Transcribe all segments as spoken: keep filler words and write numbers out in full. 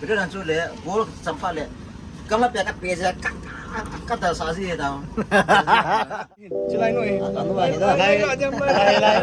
Peter nan chu le, bol champa le. Kala pe ka pe ja ka, ka, ka da sa ji da. Chilai noi. Anu ai da. Lai, lai, lai, lai.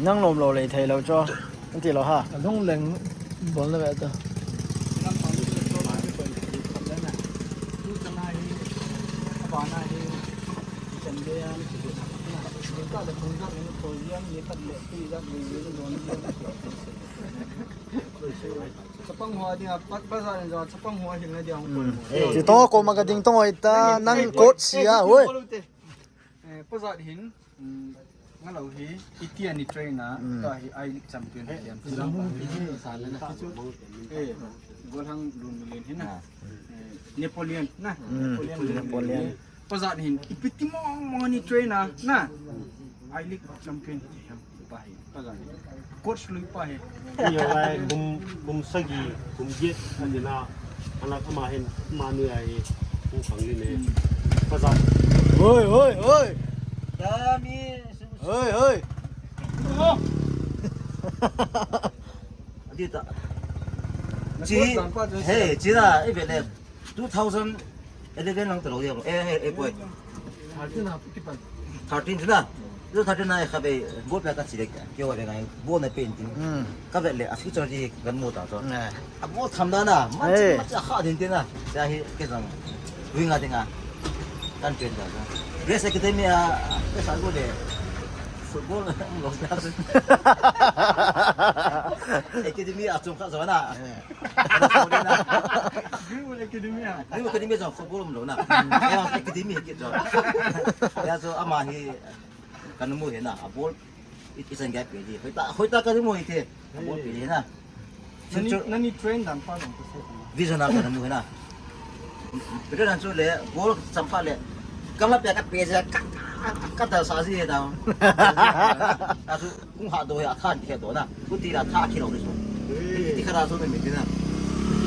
Nang lom lo lei thei lo cho. Nang ti lo ha. Ka lung leng bol na ve ta. Chapang ho dinga, pa, pa za ni za, chapang ho hin na dia hung koi mo. Ti to ko ma ka ding to oi ta, nang coach sia, oi. Eh, pa za hin, mm, nga lo hi, Iti ani trainer, ta hi I League champion hi diam. Sa le na chu. Eh, gol hang lun lin hin na. Eh, Napoleon na. Napoleon. Pa za hin, ipi ti mo mo ni trainer na. I League champion hi diam. Pa hi, pa za hin. Coach lui pa hi. Iyo lai kum, kum sagi, kum get, adina, anak ama hin, ama ni ai, kum pang ni ne. Pa za. Hoi, hoi, hoi. Hoi, hoi. Adi ta. Chi, hey, chi na, i ve le. Two thousand eleven lang talo dia. Eh, eh, eh, boy. Thirteen na, thirteen na. Two thousand thirteen na, eh, khabe, bol pe ka chi le, kyo ve ngai, bol na painting. Hmm. Ka ve le, a future ji kan mu ta to. Eh. A bol tham da na, ma chi, ma chi kha din tin na. Ja hi ke jang. Wi nga dinga. Kan pen da. Grace Academy a, ke sa go le. Football lo na. Academy a chung kha zo na. Eh. Greenwood Academy a. Greenwood Academy jong football um lo na. Ya academy kit jong. Ya jo ama hi kan mu hi na. A bol i, i sang gap hi. Hoi ta, hoi ta kan mu hi te. A bol pi hi na. Nani, nani train dan pa jong ka se. Vision a kan mu hi na. Peter nan chu le, bol champa le. Kala pe ka pe ja ka, ka, ka da sa ji da. A chu Kung ha do ya khan ti do na. Ku ti la tha ki lo ni so. Ti kha da so ni mi ti na.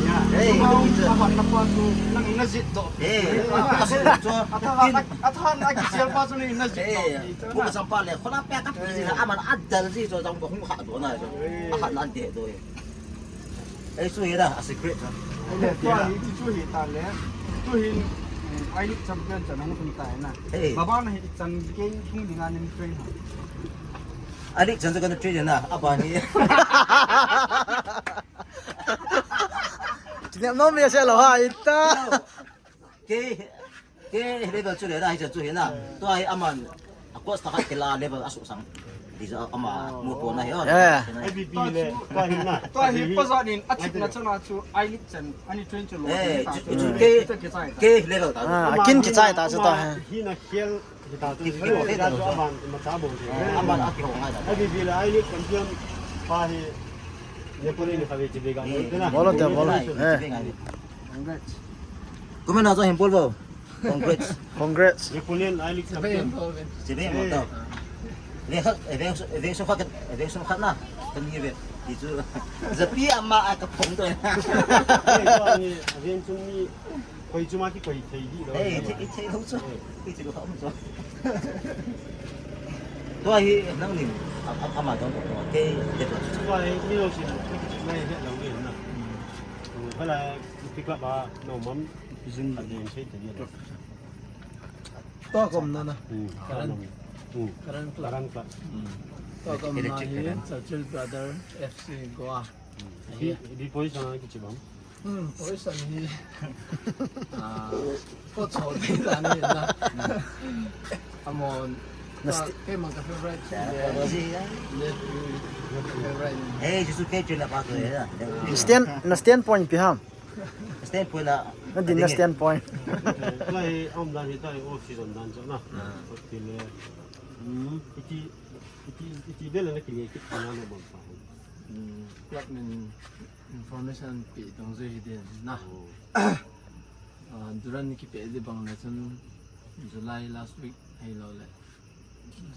Ya. Hey, ma, ma, ma, na pa so nang na jit do. Hey, ka so so. Ata na, ata na ki sel pa so ni na jit do. Hey, ku ka champa le, khona pe ka pi ji na, aman adal ji so jang ko kung ha do na so. A ha nan de do. Ei, chu hi da, a secret da. Ei, le, tua hi, ti chu hi ta le. Tu hin, eh, I League champion chan hung tum ta na. Ei. Baba na hi chan kei hung dinga nin train ha. I League chan chu kan train na, a ba ni. Ti nem nom ya se lo ha, ita. Kei, kei level chu le na, hi chu hi na. Tua hi aman, a coach ta khat kila level a su sang. Di chu ama mu po na hi, oh. Eh. I B B le, tua hi na. Tua hi pa za nin a chip na chu na chu, I League chan, ani train chu lo. Eh, chu, chu, kei, kei level ta. Ah, kin kichai ta chu ta. Hi na khel, hi ta chu. Kin, kin, kin, kin, aman, ma cha bon. Aman a ki ho ngai da. I B B le, I League champion pa hi, Napoleon ni kha ve chi ve ga. Bolo te, bolo. Eh. Congrats. Kumna jo hin bol bo. Congrats. Congrats. Napoleon I League champion. Chibai mo to. Ve khat, ve, ve so khat, ve so khat na. Kan ni ve. Ti chu. Japi ama a ka phong to. Ve chung ni koi chu ma ki koi thei di lo. Eh, thei, thei lo chu. Ki chu lo ham chu. Tua hi nang nin, a, a, ama dong ko, kei, kei tua. Tua hi, ni lo sin, ni lo ni na. Hala, pick up a, no mam, zin a din sei te ni. Tua kom na na. Hmm, Karan. Hmm. Karan Club. Karan Club. Hmm. Tua kom na hi, Churchill Brother F C Goa. Hmm. Hi, di poi sana ki chibam. Hmm, position hi. Ah, ko chol ni dan ni na. Amon. Nasti- Ke mang ka favorite. Favorite. Eh, jisu ke chila pa to ya. Stand, na standpoint pi ham. Standpoint na. Na din na standpoint. Lai om dan hi tai off season dan jo na. Off season le. Hmm, iti, iti, iti bela na kini kit na no bang pa. Hmm, club min information pe dong jui hi den na. Ah, Durand kipe di bang le chun July last week hei lo le.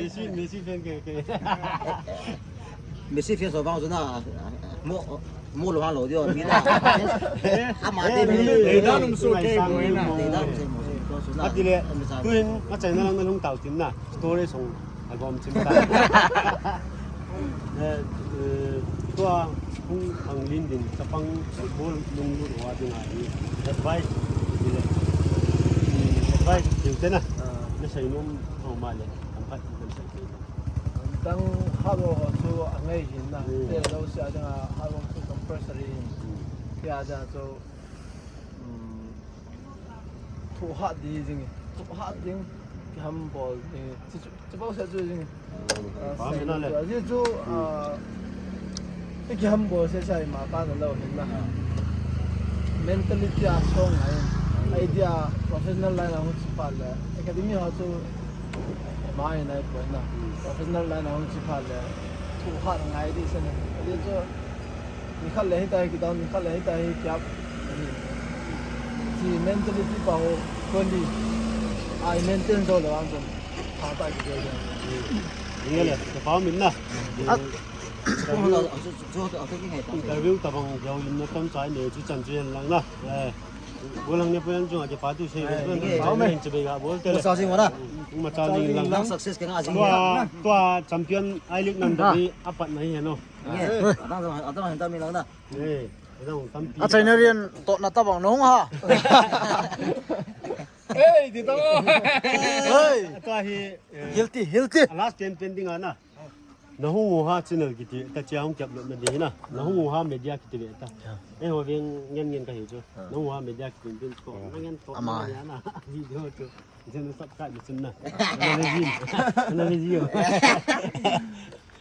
Messi, Messi fan ke, ke. Messi fan so bang so na. Mo, mo lo ha lo dio, mi na. Ama te mi. Ei, dan um so ke mo na. Ei, dan um so mo so na. Atile, tuin, ma chai na lang na lung tau tin na. Story song. Agom chim ta. Eh, eh, tua hung hang lin din, chapang football lunglut ho a dinga hi advice, advice, tiu tena. Ah. Na seinom ho ma le, ang khat kan sei. Dang hard work ho chu angai hin na. Hmm. Te lo sia dinga hard work chu compulsory hin. Hmm. Tia da chu, um, thohhat ding jing, thohhat ding, kihambol ding, chu, chu, chu bou se chu jing. Ah, pa sei mina le. Chu, chu, ah, i kihambol se chai ma pa na lo hin na. Mentality a strong ai. Idea professional line a hung chi pa le. Academy ho chu ma ai nai po na. Professional line a hung chi pa le. Thohhat ngai di se na. Chu, Nikhat le hitia hi kidown, nikhat le hitia hi kiap. Chi mentality pa ho, koni. Ai maintain jo le wang jon. Pha ta ki jo le. Ni le, ka pa min na. At. Interview tabang jo in na tam chai ne chu chan chu hen lang na. Eh. Bolang ne pa yan jong a ke pa tu sei. Eh, ni ke. Pa min che be ga bol te le. Sa jing wala. Ma cha jing lang. Lang success ka nga jing. Tua, tua champion I League nan da bi apat na hi no. Nge, atang, atang, atang mi lang na. Eh, atang tampi. A China rian tohna tabang nahung ha. Hey, di tamo. Hey. Tua hi, eh, healthy, healthy. Last ten pending ana. Nahung u ha channel kiti, ta chia hung kiap lou na di na. Nahung u ha media kiti ve ta. Eh, ho veng ngen ngen ka hi chu. Nahung u ha media kiti pin ko. Na ngen to. Ama. Na ngen na. Video chu. Jin subscribe ni chun na. Na le jin. Na le jin.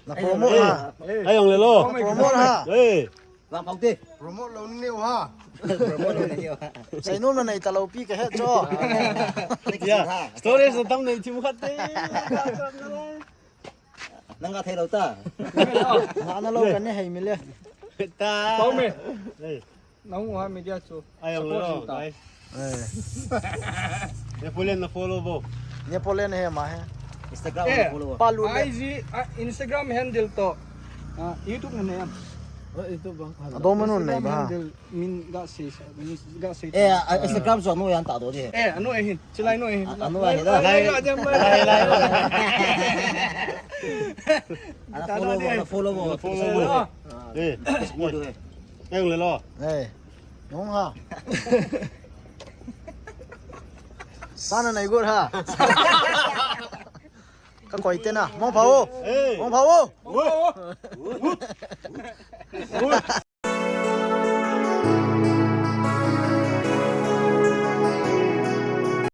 Na promote ha. Ai, ong le lo. Na promote ha. Eh. Vang pau te. Promote lo ni ha. Promote lo ni ha. Sainom na nei ta lo pi ka he cho. Ya. Storage na tam nei thim khat te. Nang ka thei lo ta. Na na lo ka ne hei mi le. Ta. Pau me. Ei. Nang u ha media chu. Ai, ang lo, guys. Eh. Napoleon na follow bo. Napoleon he ma he. Instagram eh, na follow. Palu le. I G, ah, Instagram handle to. Ah, YouTube na name. Oh, YouTube bang. Adom manu nei ba. Handle min ga sei sa, min ga sei. Eh, ah, Instagram so no yan ta do di. Eh, ano eh hin. Chilai no eh hin. Ano eh hin. Lai, lai, lai, lai. Ana follow bo, ana follow bo. Follow bo. Eh, mo do eh. Keng le lo. Eh. Nung ha. Sana na igur ha. Ka koi te na. Mong pha o. Mong pha o.